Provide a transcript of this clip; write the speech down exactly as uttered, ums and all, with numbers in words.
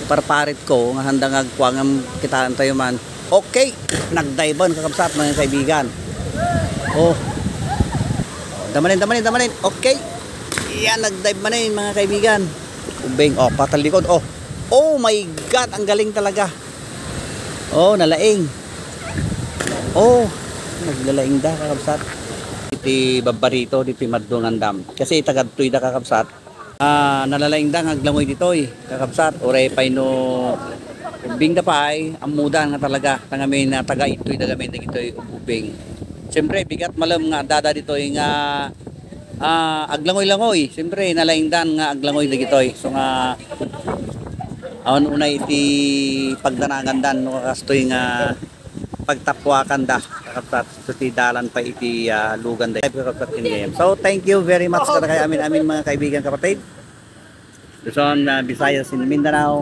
Parparit ko nga handa nga agkua nga kitaan tayo man. Okay, nagdayban, kakabsat, mga kaibigan. Oh. Damanin, damanin, damanin. Okay. Yan, nagdive manin, mga kaibigan. Ubing, oh, patalikod. Oh. Oh my God, ang galing talaga. Oh, nalaing. Oh, naglalaing da, kakabsat. Iti babba dito, dito Madungan Dam. Kasi tagadtoy da, kakabsat. Ah, nalalaing da nga aglangoy ditoy, kakabsat. Uray pay no ubing da pay, ammudan nga talaga. Tangamin na taga itoy da gamin dagitoy ubing. Siyempre, bigat malem nga dada ditoy nga ah, aglangoy-langoy. Siyempre, nalaingdan nga aglangoy dagitoy. So nga, awan unay iti pagdanagandan no kakastoy nga pagtappuakan da, kakabsat. So, ti dalan pa iti, ah, lugan da, kakabsat, ken gayam. So, thank you very much kadakay amin-amin, mga kaibigan, kapatid. Luzon, ah, Visayas, and Mindanao.